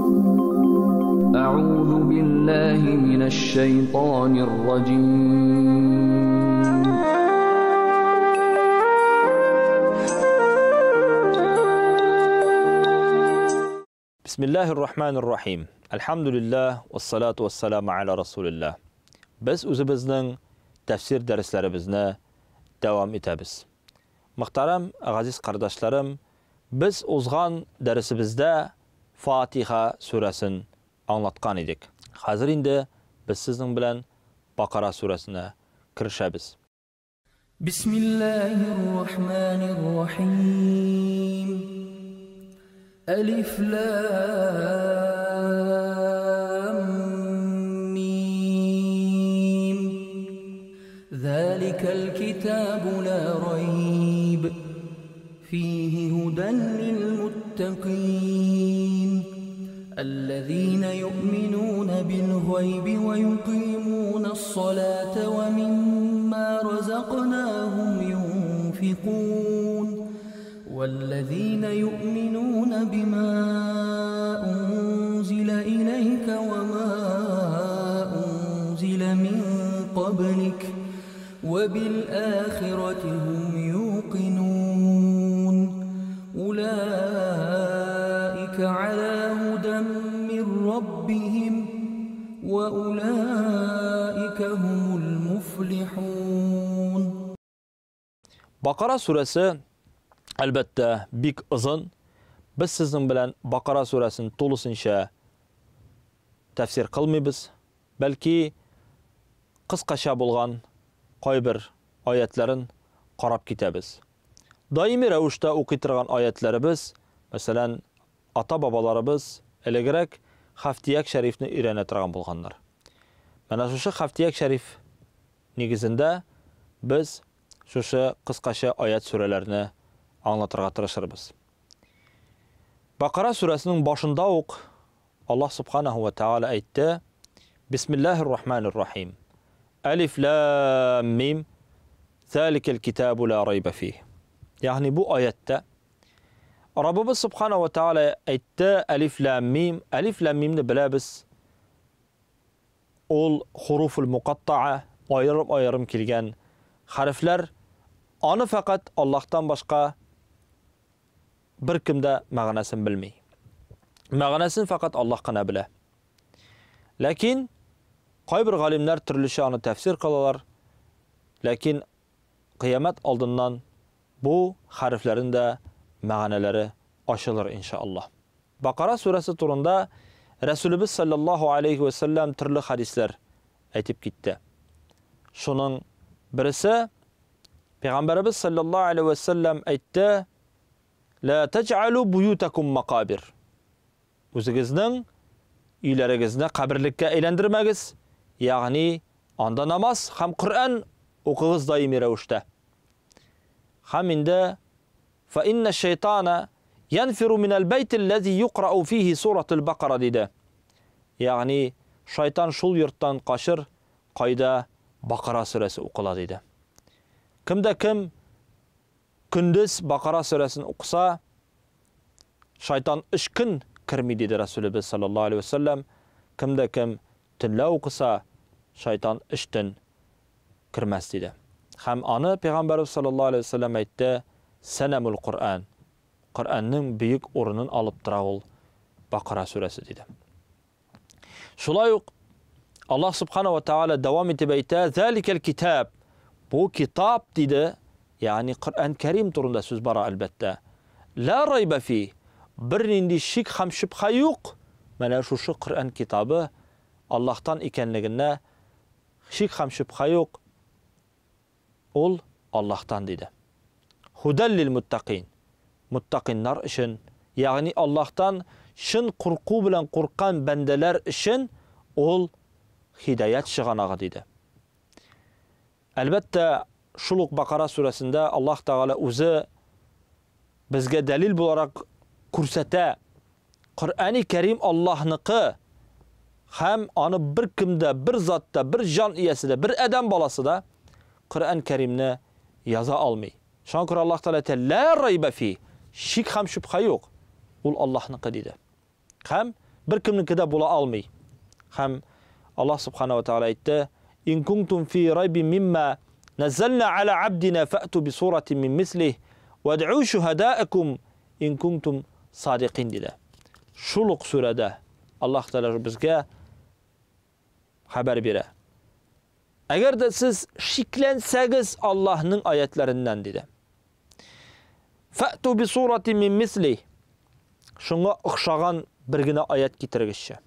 أعوذ بالله من الشيطان الرجيم. بسم الله الرحمن الرحيم. الحمد لله والصلاة والسلام على رسول الله. Без үзебезнең тәфсир дәресләребезне дәвам итәбез. Мөхтәрәм газиз кардәшләрем, без узган дәресебездә Фатиха сүрәсен аңлаткан идек. Хәзер инде без сезнең белән Бакара сүрәсенә керешәбез. Бисмиллаһир-рахманир-рахим. Алиф лам мим. Заликал китабу ла райб фихи һудан лил-муттакин. الذين يؤمنون بالغيب ويقيمون الصلاة ومما رزقناهم ينفقون والذين يؤمنون بما أنزل إليك وما أنزل من قبلك وبالآخرة هم يوقنون. أولئك على هدى من ربهم وأولئك هم المفلحون. Бакара сүрәсе әлбәттә бик озын. Без сезнең белән Бакара сүрәсен тулысынча тәфсир кылмыйбыз, бәлки кыскача булган кайбер аятларын карап китәбез. Даими рәвештә укый торган аятларыбыз, мәсәлән, ата-бабаларыбыз элегрәк Хафтияк шәрифне өйрәнә торган булганнар. Менә шушы Хафтияк шәриф нигезендә без шушы кыскача аят сүрәләрне аңлатырга тырышырбыз. Бакара сүрәсенең башында ук Аллаһ субханаһу ва таала әйтте: Бисмиллаһир-рахманир-рахим. Алиф лам мим. Заликал китабу ла райба фих. Ягъни бу аятта Раббыбыз субхана ва таала әйтте: Алиф лам мим. Алиф лам мимне беләбез. Ул хуруфул мукаттаа, аерым-аерым килгән хәрефләр. Аны фәкать Аллаһтан башка бер кем дә мәгънәсен белми. Мәгънәсен фәкать Аллаһ кына белә. Ләкин кайбер галимнәр төрлечә аны тәфсир кылалар. Ләкин кыямәт алдыннан бу хәрефләрнең дә мәгънәләре ачылыр иншаллаһ. Бакара сүрәсе турында Рәсүлебез саллаллаһу алейхи ва саллям төрле хадисләр әйтеп китте. Шуның берсе Пәйгамбәребез саллаллаһу алейхи ва саллям әйтте: "Ла таҗ'алу буютакум макабир." Үзегезнең өйләрегезне каберлеккә әйләндермәгез, ягъни анда намаз һәм Коръән укыгыз даими рәвештә. Һәм инде фа инна шайтана янфиру минал бәйт аллази юкрау фихи суратул Бакара диде. Ягъни шайтан шул йорттан качыр, кайда Бакара сүрәсе укыла диде. Кемдә кем көндез Бакара сүрәсен укыса, шайтан 3 көн керми диде Расулыбыз саллаллаһу алейхи ва саллям. Кемдә кем төнлә укыса, шайтан 3 төн кермәс диде. Һәм аны Пәйгамбәрбез саллаллаһу алейхи ва саллям әйтте: "Сәнамул Коръән." Коръәннең бөек урынын алып тора ул Бакара сүрәсе диде. Шулай ук Аллаһ субхана ва таала дәвам итеп әйтә: "Заликал китаб." Бу китап диде, ягъни Коръән Кәрим турында сүз бара әлбәттә. Ла райба фи. Бер нинди шик һәм шөбһә юк. Менә шушы Коръән китабы Аллаһтан икәнлегенә шик һәм шөбһә юк. Ул Аллаһтан диде. Худал лил муттакин. Муттакиннар өчен, ягъни Аллаһтан чын курку белән курккан бәндәләр өчен ул һидаят чыганагы диде. Әлбәттә, шул ук Бакара сүрәсендә Аллаһ Тәгалә үзе безгә дәлил буларак күрсәтә: Коръәни Кәрим Аллаһныкы һәм аны бер кемдә, бер затта, бер җан иясе дә, бер адәм баласы да Коръән Кәримне яза алмый. Шуңа күрә Аллаһ Тәгалә әйтә: "Ла райба фи." Шик һәм шөбһә юк. Ул Аллаһныкы диде. Һәм Беркемнеке дә була алмый. Һәм Аллаһ Субхана ва Тааля әйтте: "Ин кунтум фи райбин мимма наззална аля абдина фәту би суратин мин мислих вад'у шухадаакум ин кунтум садикин" диде. Шул ук сүрәдә Аллаһ Тәгалә безгә хәбәр бирә. Әгәр дә сез шикләнсәгез Аллаһның аятларыннан диде. Фәту би суратин мин мислих. Шуңа охшаган бер генә аят китерегезче.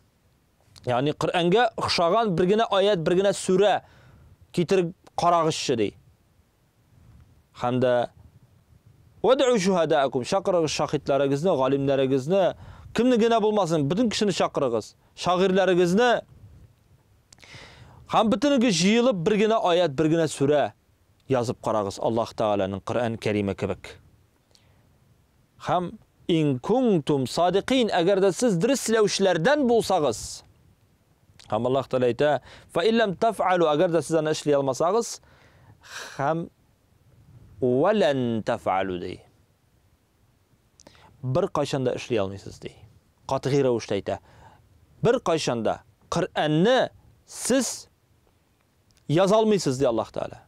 Ягъни Коръәнгә охшаган бер генә аят, бер генә сүрә китереп карагызчы ди. Һәм дә Вад'у шухадаакум, чакырыгыз шахитларыгызны, галимнәрегезне, кемне генә булмасын, бөтен кешене чакырыгыз, шагыйрьләрегезне. Һәм бөтенегез җыелып бер генә аят, бер генә сүрә язып карагыз Аллаһ Тәгаләнең Коръән Кәриме кебек. Һәм ин кунтум садикин, әгәр дә сез дөрес сөйләүчеләрдән булсагыз. Һәм Аллаһ Тәгалә әйтә: "Фа иллам тафалу", әгәр дә сез аны эшли алмасагыз, һәм валан тафалу ди. Бер кайчан да эшли алмыйсыз ди. Катгый рәвештә әйтә. Бер кайчан да Коръәнне сез яза алмыйсыз ди Аллаһ Тәгалә.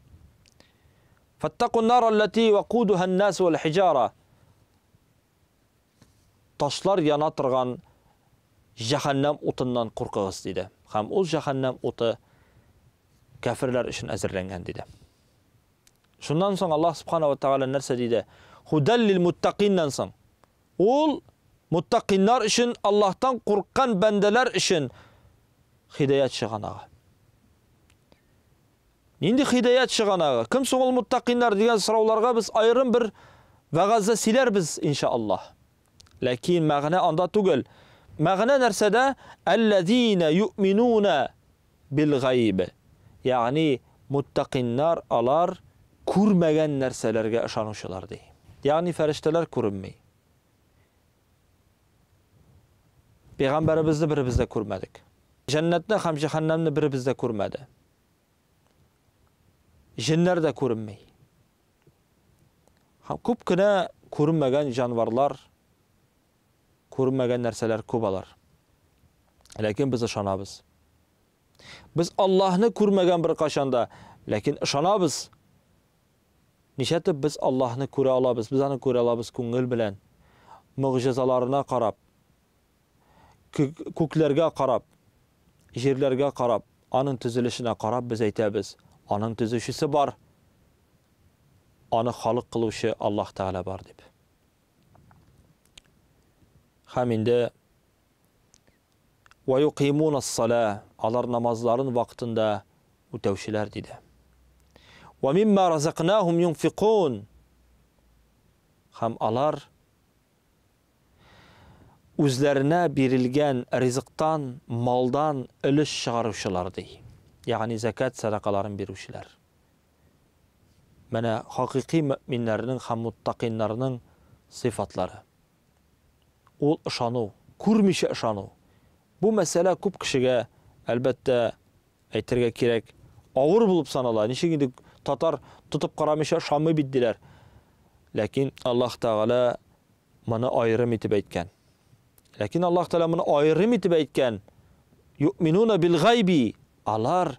Фаттакун нар аллати вакудуха ан-нас вал хиҗара. Ташлар яна торган җәһәннәм утыннан куркыгыз диде. Һәм ул җәһәннәм уты кәферләр өчен әзерләнгән диде. Шуннан соң Аллаһ субхана ва тааля нәрсә диде? Худал лил муттакиннан соң. Ул муттакиннар өчен, Аллаһтан курыккан бәндәләр өчен хидаят чыганагы. Нинди хидаят чыганагы? Кем соң ул муттакиннар дигән сорауларга без аерым бер вәгазьдә сөйләрбез, иншаллаһ. Ләкин мәгънә анда түгел. Мәгънә нәрсәдә? Әлләзина юъминуна бил гайб. Ягъни муттакиннар алар күрмәгән нәрсәләргә ышанучылар ди. Ягъни фәрештәләр күренми. Пәйгамбәребезне беребез дә күрмәдек. Җәннәтне һәм җәһәннәмне беребез дә күрмәде. Җеннәр дә күренми. Һәм күп кенә күренмәгән җанварлар, күренмәгән нәрсәләр күп алар. Ләкин без ышанабыз. Без Аллаһны күрмәгән бер кашан да, ләкин ышанабыз. Ничәтеп без Аллаһны күрә алабыз? Без аны күрә алабыз күңел белән. Могҗизаларына карап, күкләргә карап, җирләргә карап, аның төзелешенә карап без әйтәбез, аның төзүчесе бар. Аны халык кылучы Аллаһ Тәгалә бар дип. Һәм инде Ва юкимуна ссала, алар намазларын вакытында үтәүчеләр диде. Ва мимма разакнахум юнфикун. Һәм алар үзләренә бирелгән ризыктан, малдан өлеш чыгаручылар ди. Ягъни закат сәдакаларын бирүчеләр. Менә хакыйкый мөэминнәрнең һәм муттакиннарның сыйфатлары. Ул ышану, күрмичә ышану. Бу мәсьәлә күп кешегә, әлбәттә, әйтергә кирәк, авыр булып санала. Ничек инде татар тотып карамыйча ышанмый бит диләр. Ләкин Аллаһ Тәгалә моны аерым итеп әйткән. Ләкин Аллаһ Тәгалә моны аерым итеп әйткән. Юъминуна бил гайби. Алар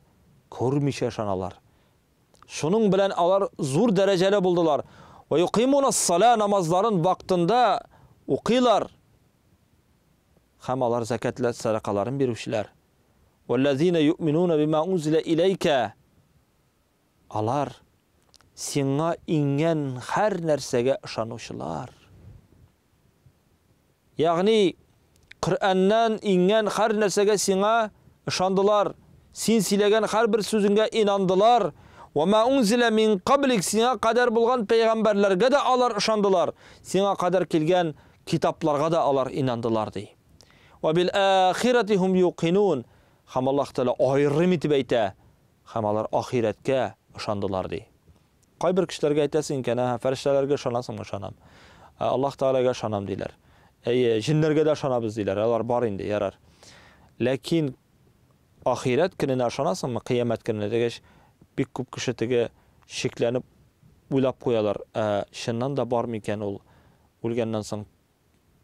күрмичә ышаналар. Шуның белән алар зур дәрәҗәле булдылар. Ва юкимуна ссала, намазларын вакытында укыйлар. Һәм алар зәкәтләр, сәдакаларын бирүчеләр. Валлазина юъминуна бима унзила иләйкә. Алар сиңа иңгән һәр нәрсәгә ышанучылар. Ягъни Коръәннән иңгән һәр нәрсәгә сиңа ышандылар. Син сөйләгән һәрбер сүзеңгә инандылар. Ва ма унзила мин каблик, сиңа кадәр булган пәйгамбәрләргә дә алар ышандылар. Сиңа кадәр килгән китапларга да алар инандылар ди. Ва бил ахирати хум юкинун. Һәм Аллаһ Тәгалә аерым итеп әйтә, һәм алар ахирәткә ышандылар ди. Кайбер кешеләргә әйтәсең икән, әһә, фәрештәләргә ышанасыңмы? Ышанам. Аллаһ Тәгаләгә ышанам диләр. Әйе, җеннәргә дә ышанабыз диләр. Алар бар инде, ярар. Ләкин ахирәт көненә ышанасыңмы, кыямәт көненә дигәч, бик күп кеше теге шикләнеп уйлап куялар. Ә чыннан да бар микән ул үлгәннән соң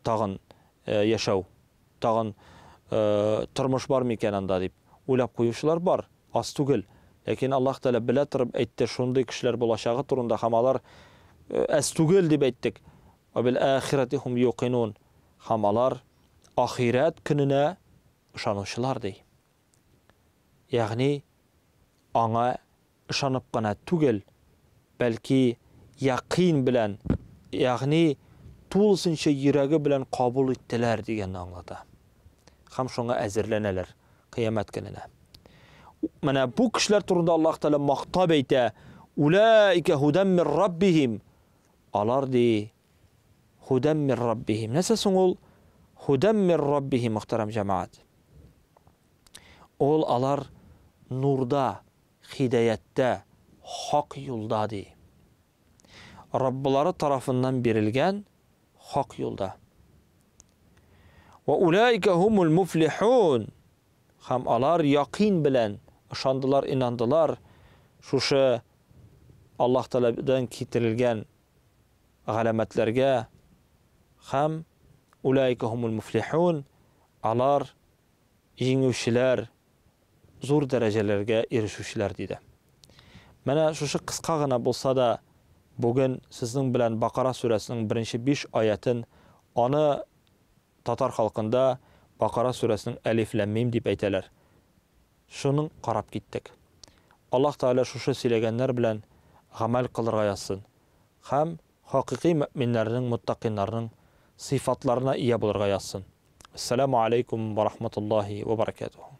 тагын яшәү, тагын Тормыш бар микән анда дип уйлап куючылар бар, аз түгел. Ләкин Аллаһ Тәгалә белә торып әйтте, шундый кешеләр булачагы турында һәм алар әз түгел дип әйттек. Ва бил ахирати хум юкинун. Һәм алар ахирәт көненә ышанучылар ди. Ягъни аңа ышанып кына түгел, бәлки якыйн белән, ягъни тулысынча йөрәге белән кабул иттеләр дигәнне аңлата. Һәм шуңа әзерләнәләр кыямәт көненә. Менә бу кешеләр турында Аллаһ Тәгалә мактап әйтә: "Улаика һудан мир раббихим". Алар ди, һудан мир раббихим. Нәрсә соң ул һудан мир раббихим, мөхтәрәм җәмәгать? Ул алар нурда, хидаяттә, хак юлда ди. Раббылары тарафыннан бирелгән хак юлда. Ва улаика хумул муфлихун. Һәм алар якин белән ышандылар, инандылар шушы Аллаһ Тәгаләдән китерелгән галәмәтләргә һәм улаика хумул муфлихун, алар җиңүчеләр, зур дәрәҗәләргә ирешүчеләр, диде. Менә шушы кыска гына булса да, бүген сезнең белән Бакара сүрәсенең беренче биш аятен, аны татар халкында Бакара сүрәсенең Әлиф ләм мим дип әйтәләр. Шуның карап киттек. Аллаһ Тәгалә шушы сөйләгәннәр белән гамәл кылырга язсын һәм хакыйкый мөэминнәрнең, мөттакыйннарның сыйфатларына ия булырга язсын. Әссәламү аләйкүм вә рахматуллаһи вә бәрәкәтүһү.